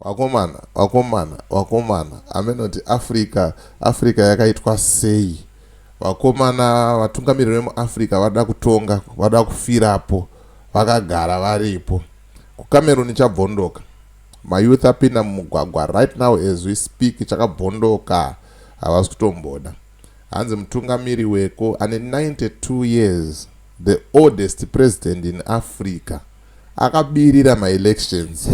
Vakomana, vakomana, vakomana, amenoti Africa, Africa yakaitwa sei? Vakomana vatungamiriri vemuAfrica vada kutonga, vada kufirapo, vakagara varipo. KuCameroon chabvondoka. Mayouth apinda mumugwagwa right now as we speak, chakabvondoka, havasi kutomboda. Hanzi mutungamiri weko ane 92 years, the oldest president in Africa, akabirira maelections.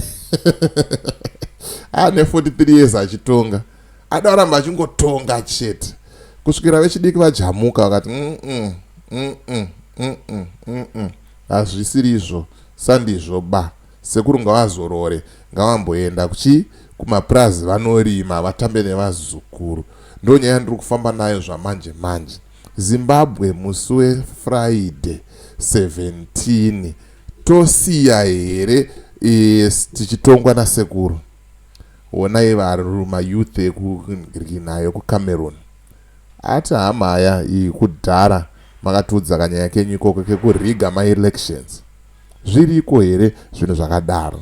Ane 43 years achitonga, ada kuramba achingotonga chete kusvikira vechidiki vajamuka vakati, Hazvisiri izvo, sandizvo ba. Sekuru ngavazorore, ngavamboenda kuchi kumapurazi vanorima, vatambe nevazukuru." Ndo nyaya ndiri kufamba nayo zvamanje manje. Zimbabwe, musi weFriday 17, tosiya here tichitongwa nasekuru? Onai mayouth ekugirikinayo kuCameroon ati, "Hamaya iyi, kudhara makatiudza kanyaya kenyu ikoko kekuriga maelections. Zviriko here zvinhu zvakadaro?"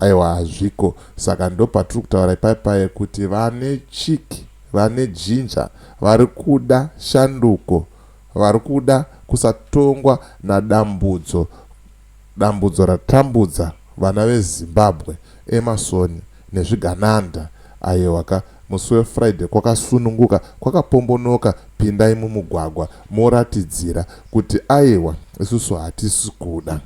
Aiwa, hazviko. Saka ndo patiri kutaura ipaipai kuti vane chiki, vane jinja, vari kuda shanduko, vari kuda kusatongwa nadambudzo. Dambudzo ratambudza vana veZimbabwe, Emmerson nezvigananda. Aiwa ka, musi weFriday kwakasununguka, kwakapombonoka. Pindai mumugwagwa moratidzira kuti aiwa, isusu hatisi kuda.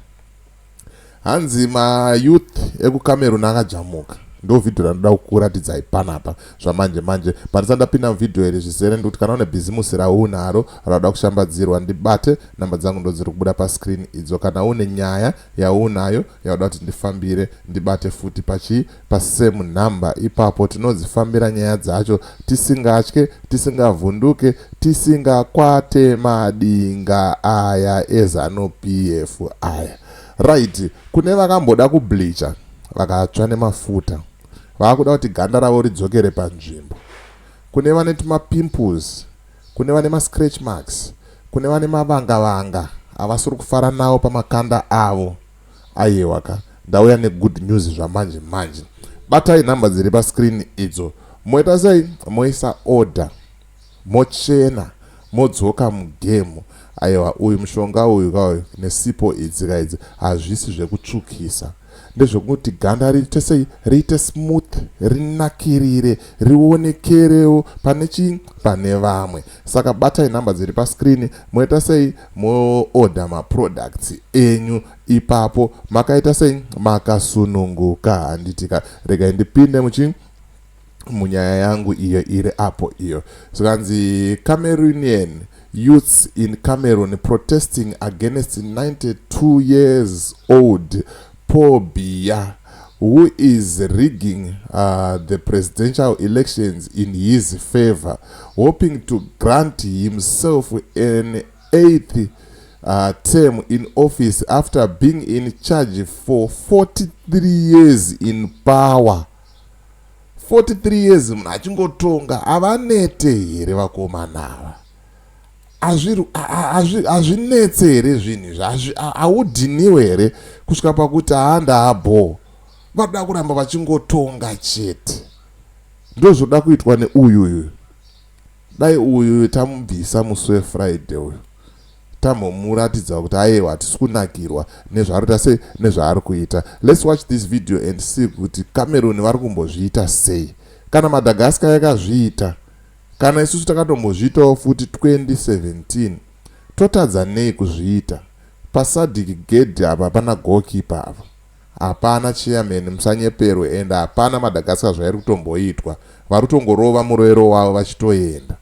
Hanzi mayouth ekuCameroon akajamuka. Ndo vhidhio randoda kukuratidzai panapa zvamanje manje. Pandisati ndapinda muvhidhio iri zvizere, ndikuti kana une bhizimusi raunaro rauda kushambadzirwa, ndibate. Namba dzangu ndo dziri kubuda pascreen idzo. Kana une nyaya yaunayo yauda kuti ndifambire, ndibate futi pachi pasame number ipapo. Tinodzifambira nyaya dzacho tisingatye, tisingavhunduke, tisingakwate madinga aya eZANU PF aya. Right, kune vakamboda kubleacha, vakatsva nemafuta, vaakuda kuti ganda ravo ridzokere panzvimbo, kune vane tumapimples, kune vane mascratch marks, kune vane mavanga-vanga havasiri kufara nawo pamakanda avo, aiwa ka, ndauya negood news zvamanje manje. Batai nhamba dziri pascreen idzo, moita sei? Moisa order, mochena, modzoka mugame. Aiwa, uyu mushonga uyu kauyu nesipo idzi kaidzi hazvisi zvekutsvukisa, ndezvekuti ganda riite sei? Riite smooth, rinakirire, rionekerewo pane chii, pane vamwe. Saka batai nhamba dziri pascreen, moita sei? Moorder maproducts enyu ipapo, makaita sei? Makasununguka, handitika? Regai ndipinde muchi munyaya yangu iyo iri apo iyo. Zvikanzi, "Cameroonian youths in Cameroon protesting against 92 years old Paul Biya, who is rigging the presidential elections in his favor, hoping to grant himself an eighth term in office after being in charge for 43 years in power." 43 years munhu achingotonga, havanete here vakomana ava? Hazvinetse here zvinhu izvi? Haudhiniwe here kusvika pakuti haandaabho? Vanoda kuramba vachingotonga chete. Ndozvoda kuitwa neuyuyu. Dai uyu tamubvisa musi weFriday uyu, tambomuratidza kuti aiwa, hatisi kunakirwa nezvaari kuita sei, nezvaari kuita. Let's watch this video and see kuti Cameroon vari kumbozviita sei. Kana Madagascar yakazviita, kana isusu takatombozviitawo futi 2017, totadza nei kuzviita? PaSADC gedhi apa hapana goalkeeper, apa hapana chairman, musanyeperwe. And hapana Madagascar zvairi kutomboitwa, vari kutongorova murwero wavo vachitoenda.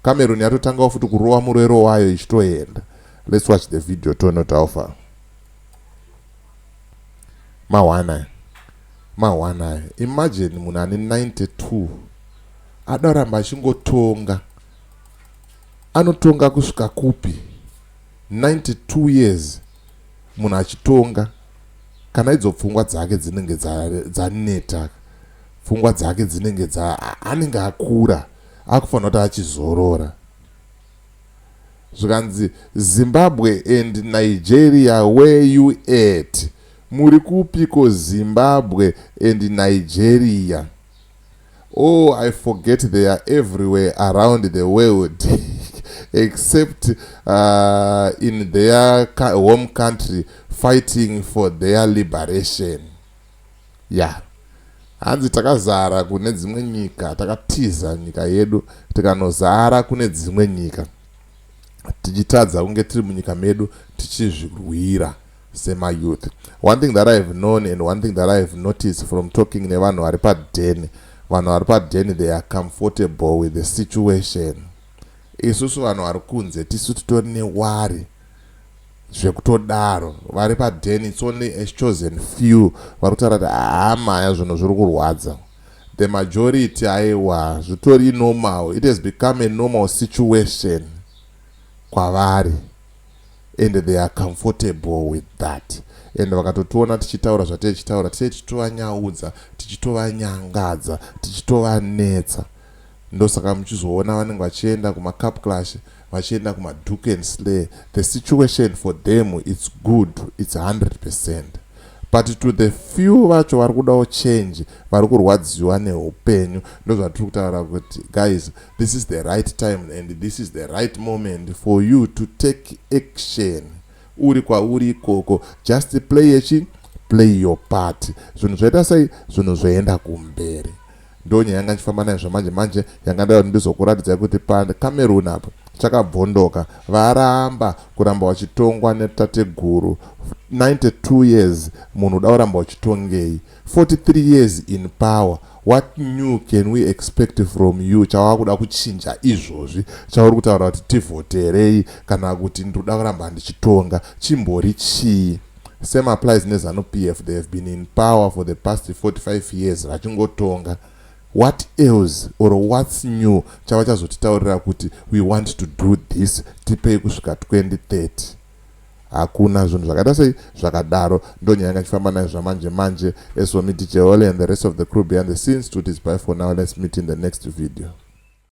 Cameroon yatotangawo futi kurova murwero wayo ichitoenda. Let's watch the video, toona how far. Mahwana, mahwana. Imagine munhu ane 92 ada kuramba achingotonga. Anotonga kusvika kupi? 92 years munhu achitonga. Kana idzo pfungwa dzake dzinenge dzaneta, pfungwa dzake dzinenge anenge akura, akufanira kuti achizorora. Zvikanzi, "Zimbabwe and Nigeria, where you at? Muri kupiko Zimbabwe and Nigeria? Oh, I forget they are everywhere around the world except in their home country fighting for their liberation. Yeah, hanzi takazara kune dzimwe nyika, takatiza nyika yedu tikanozara kune dzimwe nyika, tichitadza kunge tiri munyika medu tichizvirwira semayouth. One thing that I have known and one thing that I have noticed from talking nevanhu vari padheni, vanhu vari padheni, they are comfortable with the situation. Isusu vanhu vari kunze tisu titori neworry zvekutodaro. Vari padheni, it's only a chosen few vari kutaura kuti haamaya, zvinhu zviri kurwadza. The majority, aiwa, zvitori normal. It has become a normal situation kwavari and they are comfortable with that. And vakatotiona tichitaura zvatei tichitaura, tisei tichitovanyaudza, tichitovanyangadza, tichitovanetsa. Ndosaka muchizoona vanenge vachienda kumacup clash, vachienda kumadoek and slay. The situation for them, it's good, it's 100%, but to the few vacho vari kudawo change, vari kurwadziwa neupenyu, ndozvatiri kutaura kuti, guys, this is the right time and this is the right moment for you to take action. Uri kwauri ikoko, just play yechi play your part. Zvinhu zvaita sei? Zvinhu zvoenda kumberi. Ndo nyaya yanga ndichifamba nayo zvamanje manje, yanga ndava ndizokuratidzai kuti paCameroon apo chakabvondoka. Varamba kuramba vachitongwa netateguru 92 years. Munhu uda kuramba uchitongei 43 years in power? What new can we expect from you chawava kuda kuchinja izvozvi, chauri kutaura kuti tivhoterei kana kuti ndoda kuramba ndichitonga? Chimbori chii? Same applies neZANU PF. They have been in power for the past 45 years vachingotonga. What else or what's new chavachazotitaurira kuti we want to do this, tipei kusvika 2030? Hakuna zvinhu zvakaita sei zvakadaro. Ndo nyaya yanga ichifamba nayo zvamanje manje. As for me, DJ Ole, and the rest of the crew behind the scenes, to is bye for now. Let's meet in the next video.